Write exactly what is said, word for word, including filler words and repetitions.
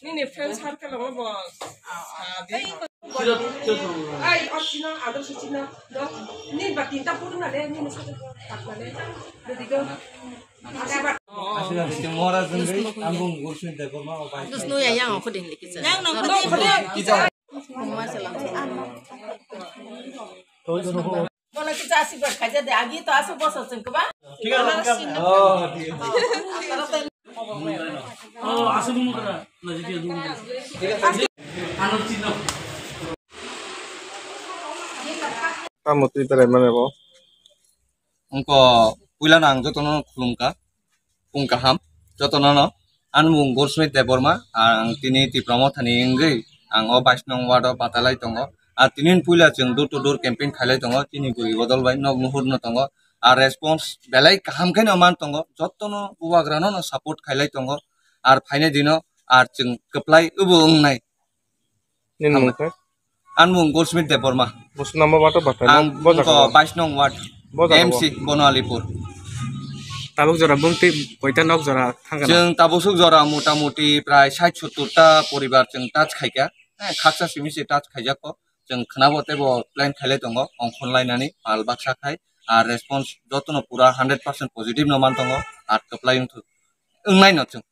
Nini friend circle o bo. Ai, o chino, ador si chino. Do, ni ba tinta photo na de, ni musa tak na de. Jadi do. Asli, asli, mora jenggai, ambung gursun de, goma o bai. Terus nu ya yang aku deh, gitu. Yang nang Bola kita asik berkaja deh, agi itu asuk bos asing keba. Oh, oh, asuk mau kena, lagi dia dulu. Anu Cina. Tamo twi berai mane bo. Wngkha puila no ang jotono khulumkha, phung kaham jotono no. Ani mung Gorsmith Debbarma, ang tini Tipra Mothani wngwi ang o bais nong ward o batalai tongo. Ar tini puila chwng door to door campaign khailai tongo, chini bwrwi bodol bai nok nuhur no tongo. Ar response belai kaham khe no man tongo, jotono bubagra no no support khailai tongo. Ar phainai dino ar chwng kwplai obo wngnai. Nini mung khe? Ani mung Goldsmith Debbarma. Bo swnamma bato bathai. Ang bo jaga bais nong ward. Bo jaga M C Bono Alipur. Tabuk jora bumti koita nok jora thangkha na? Chwng tabuk suk jora mota moti prai sait sottor ta poribar chwng touch khaikha. Eh, khaksa simi se touch khaijak kho. Chwng khwnabo teibo plan khailai tongo, ongkhorlainani pal baksa khai. Ar response jotono pura hundred percent positive no man tongo. Ar kwplai wngthok, wngnai no chwng.